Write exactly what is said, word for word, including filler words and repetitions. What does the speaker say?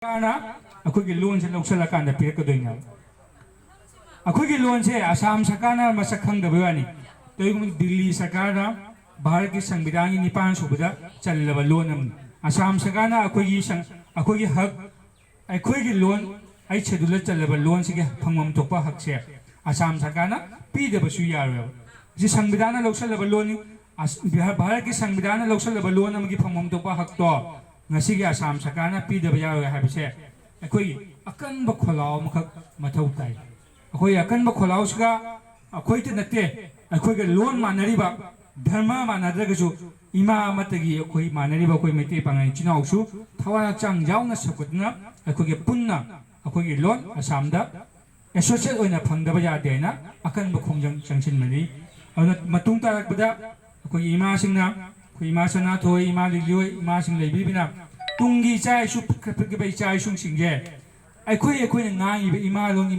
ꯁꯔꯀꯥꯔꯅ ꯑꯩꯈꯣꯏꯒꯤ ꯂꯣꯟꯁꯦ ꯂꯧꯁꯤꯜꯂꯀꯥꯟꯗ ꯄꯤꯔꯛꯀꯗꯣꯏꯅꯦꯕ꯫ ꯑꯩꯈꯣꯏꯒꯤ ꯂꯣꯟꯁꯦ ꯑꯁꯥꯝ ꯁꯔꯀꯥꯔꯅ ꯃꯁꯛ ꯈꯪꯗꯕꯩ ꯋꯥꯅꯤ꯫ ꯀꯩꯒꯨꯝꯕ ꯗꯤꯜꯂꯤ ꯁꯔꯀꯥꯔꯅ ꯚꯥꯔꯠꯀꯤ ꯁꯪꯕꯤꯙꯥꯟꯒꯤ ꯅꯤꯄꯥꯟ ꯁꯨꯕꯗ ꯆꯜꯂꯕ ꯂꯣꯟ ꯑꯃꯅꯤ꯫ ꯑꯁꯥꯝ ꯁꯔꯀꯥꯔꯅ ꯑꯩꯈꯣꯏꯒꯤ ꯁꯪ-, ꯑꯩꯈꯣꯏꯒꯤ ꯍꯛ, ꯑꯩꯈꯣꯏꯒꯤ ꯂꯣꯟ, ꯑꯩꯠ ꯁꯦꯗꯨꯜꯗ ꯆꯜꯂꯕ ꯂꯣꯟꯁꯤꯒꯤ ꯐꯪꯐꯝ ꯊꯣꯛꯄ ꯍꯛꯁꯦ ꯑꯁꯥꯝ ꯁꯔꯀꯥꯔꯅ ꯄꯤꯗꯕꯁꯨ ꯌꯥꯔꯣꯏꯕ꯫ ꯁꯤ ꯁꯪꯕꯤꯙꯥꯟꯅ ꯂꯧꯁꯤꯜꯂꯕ ꯂꯣꯟꯅꯤ꯫ ꯑꯁ-, ꯚꯥ-, ꯚꯥꯔꯠꯀꯤ ꯁꯪꯕꯤꯙꯥꯟꯅ ꯂꯧꯁꯤꯜꯂꯕ ꯂꯣꯟ ꯑꯃꯒꯤ ꯐꯪꯐꯝ ꯊꯣꯛꯄ ꯍꯛꯇꯣ ꯉꯁꯤꯒꯤ ꯑꯁꯥꯝ ꯁꯔꯀꯥꯔꯅ ꯄꯤꯗꯕ ꯌꯥꯔꯣꯏ ꯍꯥꯏꯕꯁꯦ ꯑꯩꯈꯣꯏꯒꯤ ꯑꯀꯟꯕ ꯈꯣꯜꯂꯥꯎ ꯑꯃꯈꯛ ꯃꯊꯧ ꯇꯥꯏ꯫ ꯑꯩꯈꯣꯏ ꯑꯀꯟꯕ ꯈꯣꯜꯂꯥꯎꯁꯤꯒ ꯑꯩꯈꯣꯏꯗ ꯅꯠꯇꯦ, ꯑꯩꯈꯣꯏꯒ ꯂꯣꯟ ꯃꯥꯟꯅꯔꯤꯕ, ꯙꯔꯃ ꯃꯥꯟꯅꯗ꯭ꯔꯒꯁꯨ ꯏꯃꯥ ꯑꯃꯠꯇꯒꯤ ꯑꯩꯈꯣꯏ ꯃꯥꯟꯅꯔꯤꯕ ꯑꯩꯈꯣꯏ ꯃꯩꯇꯩ ꯄꯥꯉꯜ ꯏꯆꯤꯟ ꯏꯅꯥꯎꯁꯨ ꯊꯋꯥꯏ ꯍꯛꯆꯥꯡ ꯌꯥꯎꯅ ꯁꯧꯒꯠꯇꯨꯅ ꯑꯩꯈꯣꯏꯒꯤ ꯄꯨꯟꯅ ꯑꯩꯈꯣꯏꯒꯤ ꯂꯣꯟ ꯑꯁꯥꯝꯗ ꯑꯦꯁꯣꯁꯤꯌꯦꯠ ꯑꯣꯏꯅ ꯐꯪꯗꯕ ꯌꯥꯗꯦ ꯍꯥꯏꯅ ꯑꯀꯟꯕ ꯈꯣꯡꯖꯪ ꯆꯪꯁꯤꯟꯕꯅꯤ꯫ ꯑꯗꯨꯅ ꯃꯇꯨꯡ ꯇꯥꯔꯛꯄꯗ ꯑꯩꯈꯣꯏꯒꯤ ꯏꯃꯥꯁꯤꯡꯅ, ꯑꯩꯈꯣꯏ ꯏꯃꯥ ꯁꯅꯥꯊꯣꯏ, ꯏꯃꯥ ꯂꯤꯂꯤꯍꯣꯏ, ꯏꯃꯥꯁꯤꯡ ꯂꯩꯕꯤꯕꯅ ꯇꯨꯡꯒꯤ ꯏꯆꯥ ꯏꯁꯨ ꯄꯤꯛꯈ꯭ꯔ ꯄꯤꯛꯈ꯭ꯔꯕ ꯏꯆꯥ ꯏꯁꯨꯁꯤꯡꯁꯦ ꯑꯩꯈꯣꯏ, ꯑꯩꯈꯣꯏꯅ ꯉꯥꯡꯉꯤꯕ ꯏꯃꯥ ꯂꯣꯟꯒꯤ